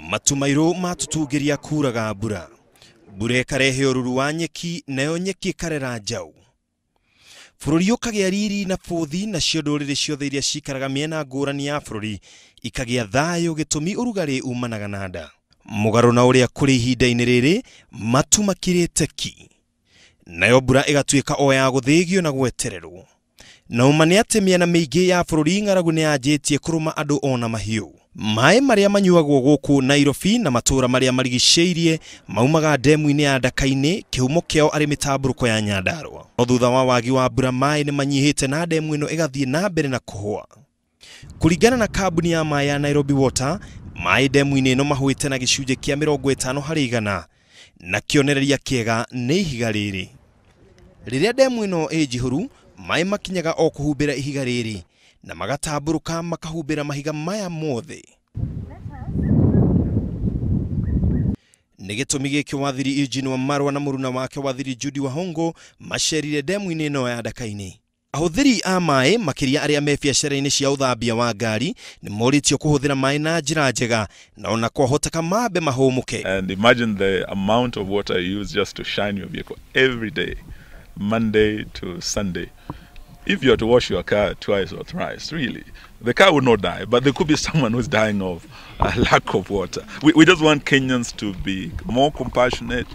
Matu mairũ matutungĩria kuraga mbura. Mbura ĩkarehe ũruru wa nyeki nayo nyeki ĩkarera njaũ. Bũrũri ũkagĩa riri na bũthi nacio ndũrĩrĩ ciothe iria cikaraga mĩena ngũrani ya bũrũri ikagĩa thayũ gĩtũmi ũrugarĩ umanaga na nda. Mũgarũ na ũrĩa kũrĩ ihinda-inĩ rĩrĩ matu makirĩte ki. Nayo mbura ĩgatuĩka o ya gũthĩgio na gwetererwo. Na ũma nĩ atĩ mĩena mĩingĩ ya bũrũri ng'aragu nĩ yanjĩtie kũrũma andũ ona mahiũ. Maĩ marĩa manyuagwo gũkũ Nairobi na matũũra marĩa marigicĩirie maumaga ndemu-inĩ ya Ndaka-inĩ, kĩhumo kĩao arĩ mĩtambũrũko ya Nyandarũa. No thutha wa wagi wa mbura maĩ nĩ manyihĩte na ndemu ĩno ĩgathiĩ na mbere na kũhũa. Kũringana na kambuni ya maĩ ya Nairobi Water, maĩ ndemu-inĩ ĩno mahũĩte na gĩcunjĩ kĩa 50% na kĩonereria kĩega nĩ ihiga rĩrĩ. Rĩrĩa ndemu ĩno ĩ njihũru, maĩ makinyaga o kũhumbĩra ihiga rĩrĩ na magatambũrũka makahumbĩra mahiga maya mothe. Nĩ gĩtũmi gĩkĩ wathiri Eugene Wamalwa na mũruna wake wathiri Judy Wahongo macerire ndemu-inĩ ĩno ya Ndaka-inĩ. Ahũthĩri a maĩ makĩria arĩa me biacara-inĩ cia ũthambia wa ngari nĩ morĩtio kũhũthĩra maĩ na njĩra njega na ona kwahoteka mambe mahũmũke. And imagine the amount of water you use just to shine your vehicle every day, Monday to Sunday. If you are to wash your car twice or thrice, really, the car would not die, but there could be someone who's dying of a lack of water. We just want Kenyans to be more compassionate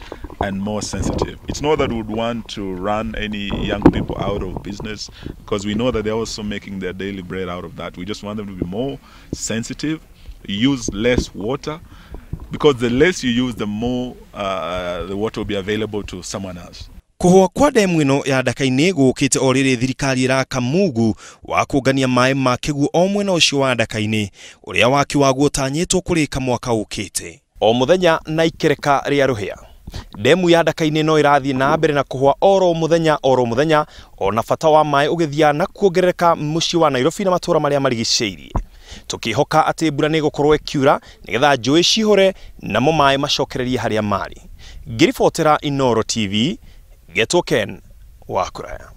and more sensitive. It's not that we would want to run any young people out of business, because we know that they're also making their daily bread out of that. We just want them to be more sensitive, use less water, because the less you use, the more the water will be available to someone else. Kũhũa kwa ndemu ĩno ya Ndaka-inĩ gũkĩte o rĩrĩ thirikari ĩraka mugu wa kũngania maĩ ma kĩguũ o mwena ũcio wa Ndaka-inĩ ũrĩa waki waguo ũtanyĩtwo kũrĩka mwaka ũkĩte. O mũthenya na ikereka rĩa rũhĩa. Ndemu ya Ndaka-inĩ no ĩrathiĩ na mbere na kũhũa oro mũthenya oro mũthenya ona bata wa maĩ ũgĩthiĩ na kuongerereka mũciĩ wa Nairobi na matũũra marĩa marigicĩirie. Tũkĩhoka atĩ mbura nĩ ĩgũkorwo ĩkiura nĩgetha njũĩ cihũre namo maĩ macokererie harĩa marĩ. Ngĩribotera Inooro TV, Getwo Ken wa Kuraya.